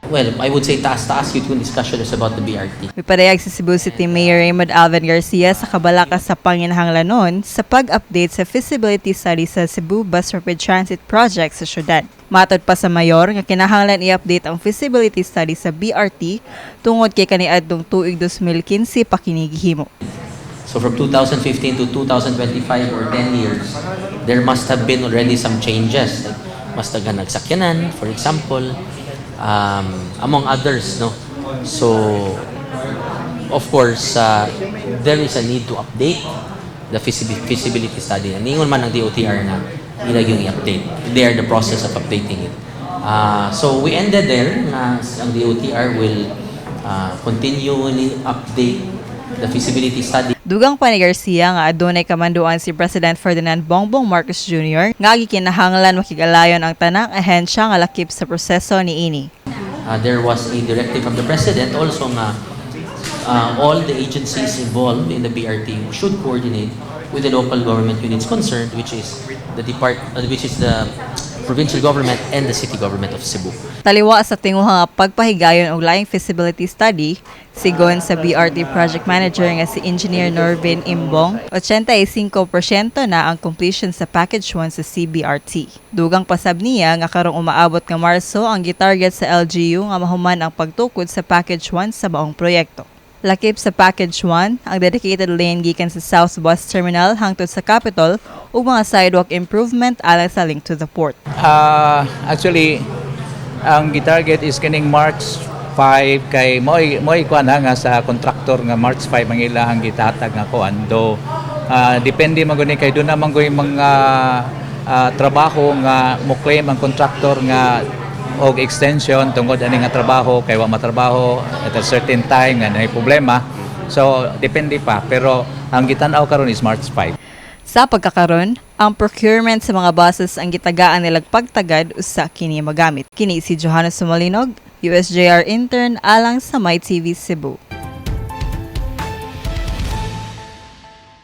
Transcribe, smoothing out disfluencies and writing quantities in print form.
Well, I would say taas-taas yun kung discussion is about the BRT. Mipadayag si Cebu City Mayor Raymond Alvin Garcia sa kabalaka sa panginahanglanon sa pag-update sa feasibility study sa Cebu Bus Rapid Transit Project sa syudad. Matod pa sa mayor nga kinahanglan i-update ang feasibility study sa BRT tungod kay kaniadtong tuig 2015 pa kini gihimo. So from 2015 to 2025 or 10 years, there must have been already some changes. Like, mas daghan nagsakyanan, for example, among others, no? So, of course, there is a need to update the feasibility study. Ningon man ang DOTR na ila yung i-update. They are the process of updating it. So we ended there na ang DOTR will continually update the feasibility study. Dugang pa ni Garcia nga adunay kamanduan si President Ferdinand Bongbong Marcos Jr. nga gikinahanglan makig-alayon ang tanang ahensya nga lakip sa proseso niini. There was a directive from the President also nga all the agencies involved in the BRT should coordinate with the local government units concerned, which is the provincial government and the city government of Cebu. Taliwa sa tinguha nga pagpahigayon og laing feasibility study, sigon sa BRT project manager nga si Engineer Norvin Imbong, 85% na ang completion sa package 1 sa CBRT. Dugang pasab niya nga karong umaabot nga Marso ang gitarget sa LGU nga mahuman ang pagtukod sa package 1 sa maong proyekto. Lakip sa package 1, ang dedicated lane gikan sa South Bus Terminal hangtod sa Capitol ug mga sidewalk improvement alang sa link to the port. Actually, ang gitarget is kining March 5 kay mo'y kuan ha, nga sa contractor nga March 5 ang ilahang gitatag nga kuan do depende man gud ni kay doon naman gud mga trabaho nga mo claim ang contractor nga og extension tungod ani nga trabaho kay wa matrabaho at a certain time nga naay problema, so depende pa, pero ang gitan-aw karon is March 5. Sa pagkakaron, ang procurement sa mga buses ang gitagaan nilag pagtagad usa kini magamit. Kini si Johannes Sumalinog, USJR intern alang sa MyTV Cebu.